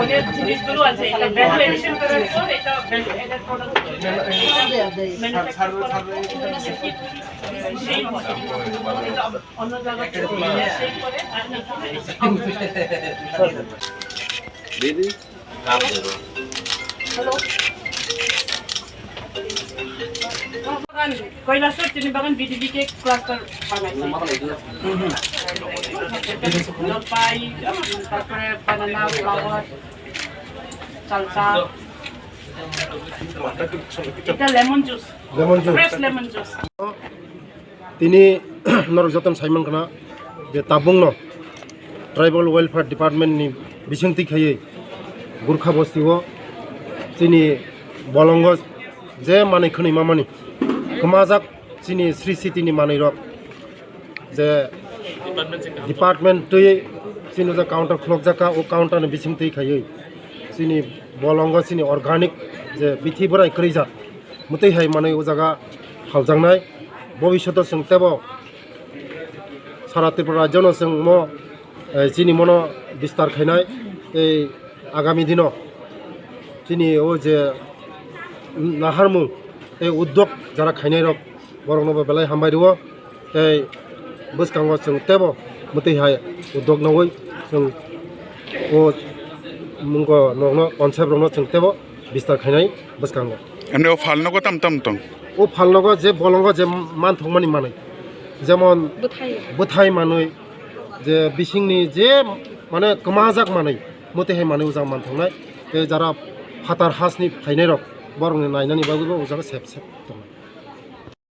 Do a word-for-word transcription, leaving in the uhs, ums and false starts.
অনেক জিনিসগুলো আছে, এটা ভ্যালু এডিশন করার পর এটা ভ্যালু অ্যাডেড প্রোডাক্ট ম্যানুফ্যাকচার করার পর সেই হয়। এটা অন্য জায়গা থেকে সেই করে আর এখানে হ্যালো। বাগান, কৈলাসহর চিনি বাগান বিডিবিকে ক্লাস্টার বানাইছে। জলপাই, তারপরে বানানা, ফ্লাওয়ার, চালতা। এটা lemon juice. Lemon juice. Fresh lemon juice. Tini norok jotono sai mankha na je tabukno Tribal Welfare Department ni bisingtwi khaiwi Gurkha bosti o chini bolongo je manwi khwnwi mamani kwmajak chini Sri City ni manwi rok je department twi chini je counter khulokjak kha, o counter ni bisingtwi khaiwi chini bolongo chini organic je bithi bwrai kwrwijak mwtwi hai manwi o jaga phaljaknai. Bobishoto chwng tebo sara Tripura rajyono chwng mo, eh, chini mono bistar khainai tei agami dino chini o je naharmung tei uddog jara khainai rok borokno bo belai hambai rwo. Tei bwskango chwng tebo mwtwi hai uddog nogwi chwng o mungo nokno concept rokno chwng tebo bistar khainai bwskango. Ani o phalnogo tam tam tong? O phalnogo je bolongo je manthokmani manwi, jemon bwthai, bwthai manwi, je bisingni je mane kwmajak manwi, mwtwi hai manwi o jaga manthoknai. Tei jara phatar hasni phainairok borokni nainani bagwibo o jaga sep sep tongo.